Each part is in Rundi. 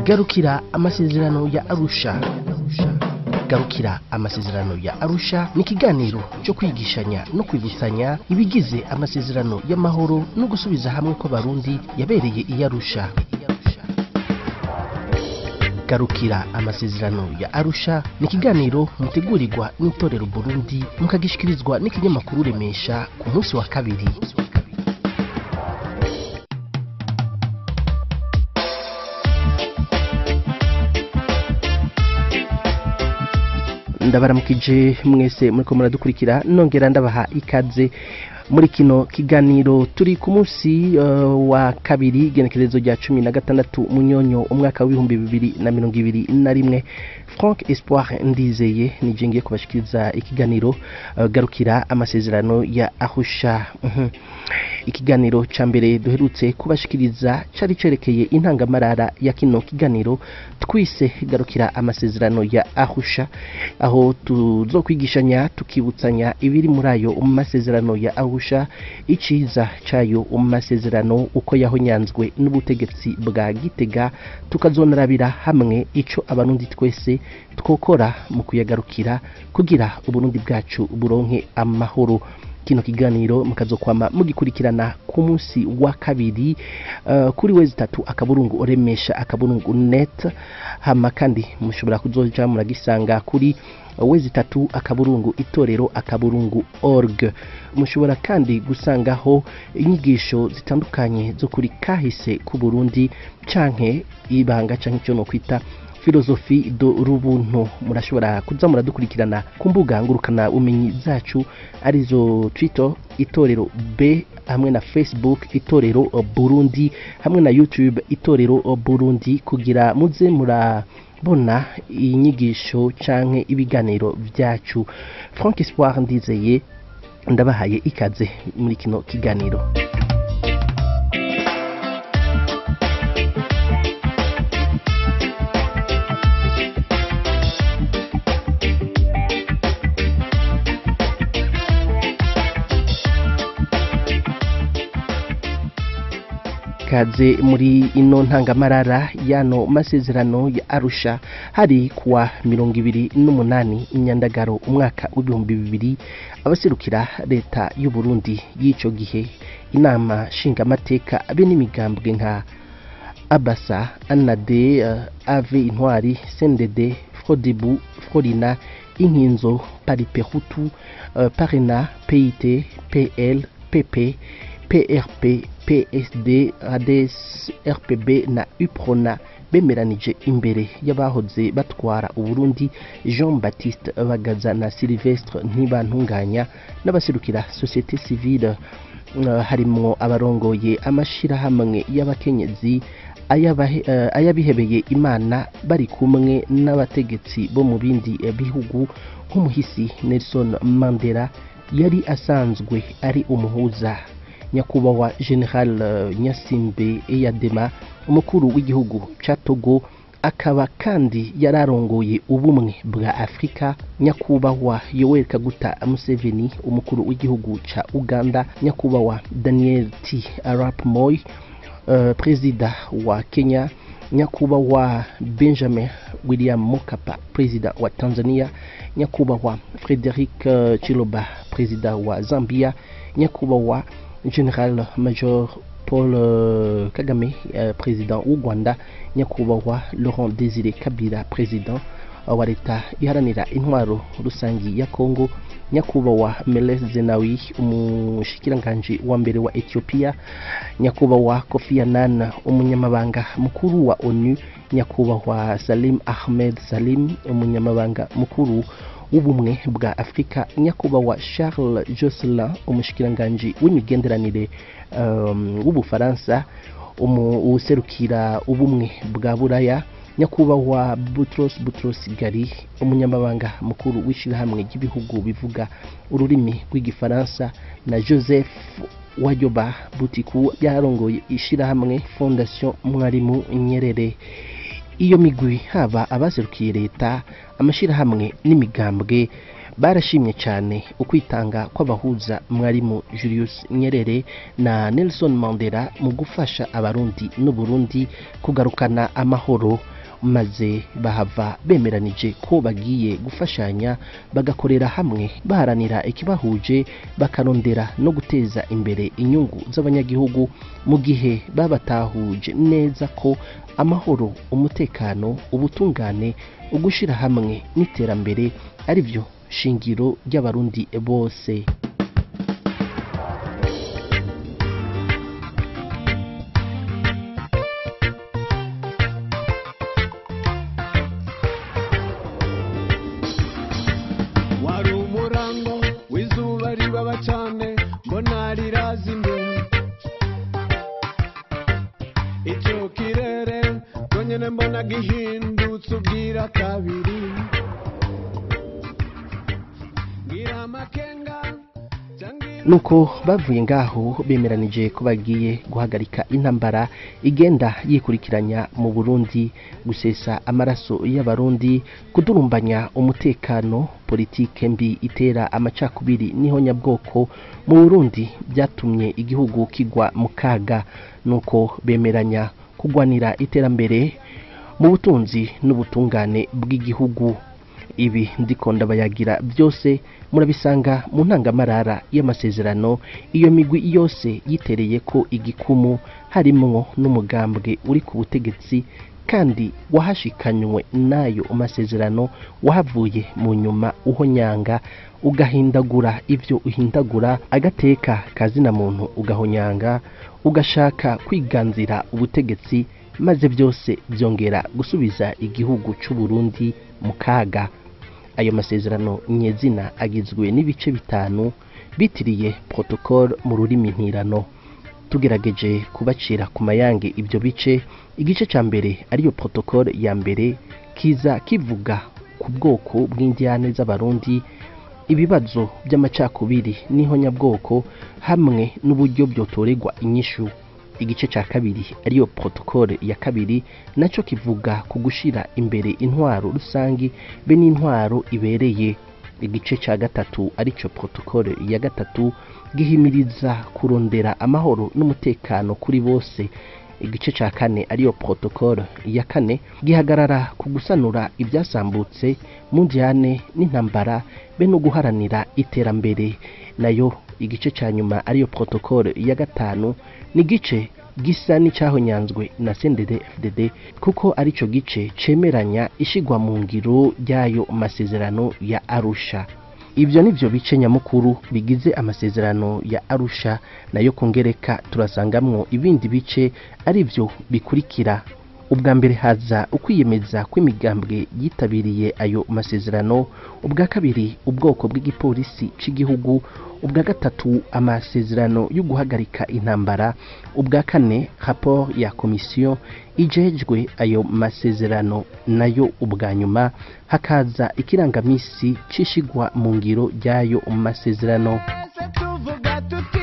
Garukira amasezerano ya Arusha. Garukira amasezerano ya Arusha ni ikiganiro cyo kwigishanya no kwibusanya ibigize amasezerano y'amahoro no gusubiza hamwe kw'Abarundi yabereye i Arusha. Garukira amasezerano ya Arusha ni ikiganiro mutegurirwa n'itorero Burundi mukagishikirizwa n'ikinyamakuru Remesha ku munsi wa kabiri. Ndabaramukije mwese muriko muradukurikira, nongera ndabaha ikaze muri kino kiganiro. Turi ku munsi wa kabiri, igenekerezo rya 16 Munyonyo umwaka w'2021. Frank Espoir Ndizeye nije ngiye kubashikiriza ikiganiro Garukira amasezerano ya Arusha. Ikiganiro ca mbere duherutse kubashikiriza cari cerekeye intangamarara ya kino kiganiro twise Garukira amasezerano ya Arusha, aho tuzokwigishanya tukibutsanya ibiri muri ayo masezerano ya Arusha, iciza cayo amasezerano uko yahonyanzwe n'ubutegetsi bwa Gitega, tukazonarabira hamwe ico Abarundi twese twokora mu kuyagarukira kugira Uburundi bwacu buronke amahoro. Kino kiganiro mukazokwama mugikurikirana ku munsi wa kabiri kuri wezi 3 akaburungu remesha akaburungu net, hama kandi mushobora kuzoja muragisanga kuri wezi 3 akaburungu itorero akaburungu org. Mushobora kandi gusangaho inyigisho zitandukanye zo kuri kahise ku Burundi canke ibanga canke cyo no kwita filosofi do rubuntu. Murashobora kuza muradukurikirana ku mbuga ngurukana umenyi zacu arizo Twitter Itorero B, hamwe na Facebook Itorero Burundi, hamwe na YouTube Itorero Burundi, kugira muze murabona inyigisho canke ibiganiro vyacu. Frank Espoir Ndizeye ndabahaye ikaze muri kino kiganiro. Kaze muri ino ntangamarara yano masezerano ya Arusha. Hari kuwa 28 Inyandagaro umwaka w'2000, abaserukira leta y'u Burundi y'ico gihe, inama nshingamateka abe n'imigambwe nka Abasa, Anade, AV Intwari, CNDD, Frodebu, Frolina, Inkinzo, Paripehutu, Parena, PIT, PL, PP, PRP, PSD, ADS, RPB na UPRONA bemeranije imbere y'abahoze batwara Uburundi Jean Baptiste Bagaza na Sylvestre Ntibantunganya n'abaserukira société civile, harimwo abarongoye amashirahamwe y'abakenyezi, ayabihebeye Imana, bari kumwe n'abategetsi bo mu bindi bihugu nk'umuhisi Nelson Mandela yari asanzwe ari umuhuza, nyakubahwa General Nyasimbe Eyadema umukuru w'igihugu ca Togo, akaba kandi yararongoye ubumwe bwa Afrika, nyakubahwa Yoweri Kaguta Museveni umukuru w'igihugu ca Uganda, nyakubahwa Daniel T Arap Moi prezida wa Kenya, nyakubahwa Benjamin William Mkapa prezida wa Tanzania, nyakubahwa Frederick Chiloba prezida wa Zambia, nyakubahwa General Major Paul Kagame president w'u Rwanda, nyakubahwa Laurent Desire Kabila president wa leta iharanira intwaro rusangi ya Kongo, nyakubahwa Meles Zenawi umushikiranganje wa mbere wa Ethiopia, nyakubahwa Kofi Annan umunyamabanga mukuru wa ONU, nyakubahwa Salim Ahmed Salim umunyamabanga mukuru w'ubumwe bwa Afrika, nyakubahwa Charles Jocelyn umushikiranganje w'imigenderanire w'Ubufaransa, userukira ubumwe bwa Buraya, nyakubahwa Boutros Boutros Ghali umunyamabanga mukuru w'ishirahamwe ry'ibihugu bivuga ururimi rw'igifaransa, na Joseph Wajoba Butiku yarongoye ishirahamwe Fondation Mwalimu Nyerere. Iyo migwi haba abaserukiye leta, amashirahamwe n'imigambwe barashimye cyane ukwitanga kw'abahuza Mwalimu Julius Nyerere na Nelson Mandela mu gufasha Abarundi n'Uburundi kugarukana amahoro. Maze bahava bemeranije ko bagiye gufashanya, bagakorera hamwe, baharanira ikibahuje, bakarondera no guteza imbere inyungu z'abanyagihugu, mu gihe babatahuje neza ko amahoro, umutekano, ubutungane, ugushira hamwe n'iterambere ari byo shingiro ry'Abarundi bose. Wari umurango w'izuba ribaba cyane, mbona rirazimye. Icyo kirere cyonyine mbona gihindutse ubwira kabiri, ngira amakenga cyangwa Nuko bavuye ngaho bemeranije ko bagiye guhagarika intambara igenda yikurikiranya mu Burundi, gusesa amaraso y'Abarundi, kudurumbanya umutekano, politike mbi itera amacakubiri n'ihonyabwoko mu Burundi byatumye igihugu kigwa mu kaga. Nuko bemeranya kugwanira iterambere mu butunzi n'ubutungane bw'igihugu. Ibi ndiko ndabayagira byose murabisanga mu ntangamarara y'amasezerano iyo migwi yose yitereye ko igikumu, harimwo n'umugambwe uri ku butegetsi kandi wahashikanywe n'ayo masezerano, wahavuye mu nyuma uhonyanga, ugahindagura ivyo uhindagura, agateka kazina muntu ugahonyanga, ugashaka kwiganzira ubutegetsi, maze byose byongera gusubiza igihugu c'u Burundi mu kaga. Ayo masezerano nyezina agizwe n'ibice bitanu bitiriye protocole mu rurimi ntirano. Tugerageje kubacira ku mayange ibyo bice, igice ca mbere ariyo protocole ya mbere kiza kivuga ku bwoko bw'indyane z'Abarundi, ibibazo by'amacakubiri n'ihonyabwoko hamwe n'uburyo byotorerwa inyishu. Igice ca kabiri ariyo protocole ya kabiri naco kivuga ku gushira imbere intwaro rusangi be n'intwaro ibereye. Igice ca gatatu arico protocole ya gatatu gihimiriza kurondera amahoro n'umutekano kuri bose. Igice ca kane ariyo protocole ya kane gihagarara ku gusanura ibyasambutse mu njyane n'intambara be no guharanira iterambere. Nayo igice ca nyuma ariyo protocole ya gatanu ni igice gisa n'icyahonyanzwe na CNDD-FDD, kuko arico gice cemeranya ishigwa mu ngiro ry'ayo masezerano ya Arusha. Ibyo nivyo bice nyamukuru bigize amasezerano ya Arusha. Nayo kongereka turasangamwo ibindi bice arivyo bikurikira. Ubwa mbere haza ukwiyemeza kw'imigambwe yitabiriye ayo masezerano, ubwa kabiri ubwoko bw'igipolisi c'igihugu, ubwa gatatu amasezerano yo guhagarika intambara, ubwa kane rapport ya komisiyo ijejwe ayo masezerano, nayo ubwa nyuma hakaza ikirangamisi c'ishigwa mu ngiro ry'ayo masezerano. Twese tuvuga tuti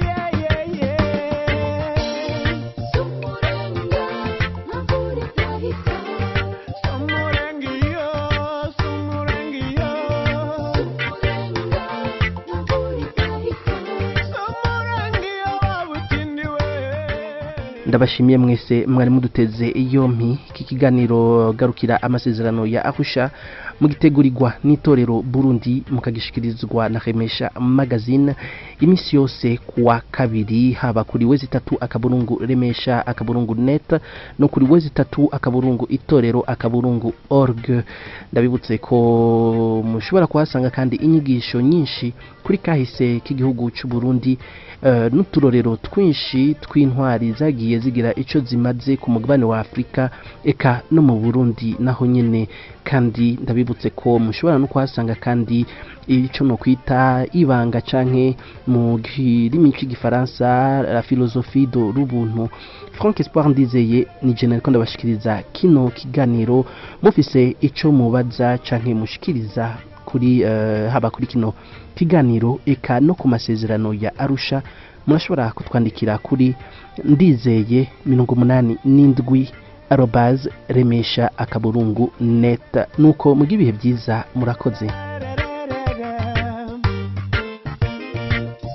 yeah, yeah, yeah. Sumurenga ntabure idahita. Sumurenga iyo, sumurenga iyo. Sumurenga ntabure idahita. Sumurenga iyo wabutindiwe. Ndabashimiye mwese mwari muduteze yompi. Iki kiganiro garukira amasezerano ya Arusha mugitegurirwa n'itorero Burundi, mukagishikirizwa na Remesha Magazine imisi yose kuwa kabiri, haba kuri www.remesha.net no kuri www.itorero.org. Ndabibutse ko mushobora kuhasanga kandi inyigisho nyinshi kuri kahise k'igihugu c'u Burundi, n'uturorero twinshi tw'intwari zagiye zigira ico zimaze ku mugabane wa Afrika eka no mu Burundi naho nyene. Kandi ndabibutse ko mushobora no kuhasanga kandi ico no kwita ibanga canke mu kirimi c'igifaransa la philosophie de l'ubuntu. Frank Espoir Ndizeye ni je nariko ndabashikiriza kino kiganiro. Mufise ico mubaza canke mushikiriza kuri haba kuri kino kiganiro eka no ku masezerano ya Arusha, murashobora kutwandikira kuri ndizeye87@remesha.net. Nuko mugira ibihe byiza, murakoze.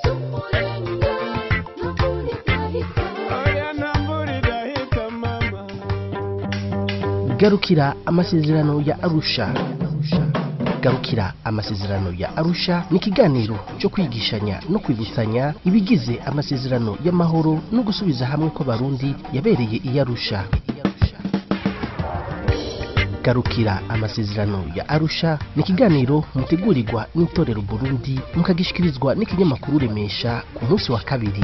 Sumurenga ntabure idahita. Oya nta mvura idahita mama. Garukira amasezerano ya Arusha. Garukira amasezerano ya Arusha ni ikiganiro cyo kwigishanya no kwibutsanya ibigize amasezerano y'amahoro no gusubiza hamwe kw'Abarundi yabereye i Arusha. Garukira amasezerano ya Arusha ni ikiganiro mutegurirwa n'Itorero Burundi, mukagishikirizwa n'ikinyamakuru Remesha ku munsi wa kabiri.